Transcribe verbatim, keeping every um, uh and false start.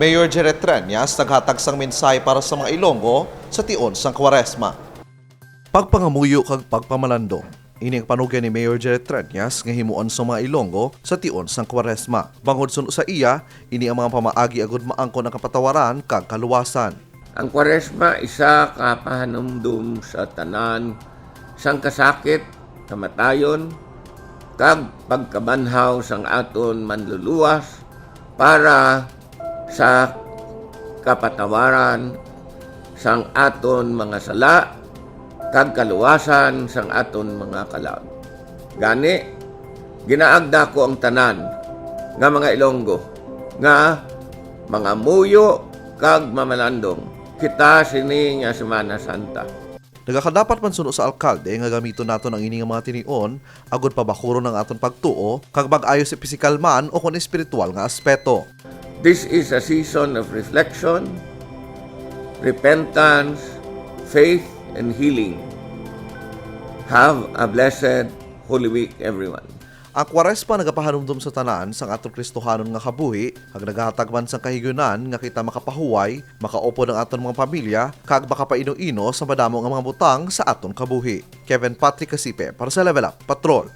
Mayor Jerry Treñas naghatag sang mensahe para sa mga Ilonggo sa tion sang Kwaresma. Pagpangamuyo kag pagpamalandong. Ini ang panugyan ni Mayor Jerry Treñas nga himuon sa mga Ilonggo sa tion sang Kwaresma. Bangod suno sa iya, ini ang mga pamaagi agud maangkon ang kapatawaran kag kaluwasan. Ang Kwaresma isa ka pahanumdom sa tanan sang kasakit, kamatayon, kag pagkabanhaw sang aton Manluluwas para sa kapatawaran sang aton mga sala kag kaluwasan sang aton mga kalag. Gani, ginaagda ko ang tanan nga mga Ilonggo nga mangamuyo kag mamalandong kita sini nga Semana Santa. Nagakadapat man suno sa alkalde nga gamiton naton ang ini nga mga tinion agud pabakuron ang aton pagtuo kag mag-ayo sa pisikal man o kon espiritual nga aspeto. This is a season of reflection, repentance, faith, and healing. Have a blessed Holy Week, everyone. Ang Kwaresma nagapahanumdom sa tanan sang aton Kristohanon nga kabuhi, kag nagahatag man sang kahigayunan nga kita makapahuway, makaupod ang aton mga pamilya, kag makapaino-ino sa madamo nga mga butang sa aton kabuhi. Kevin Patrick Casipe para sa Level Up Patrol.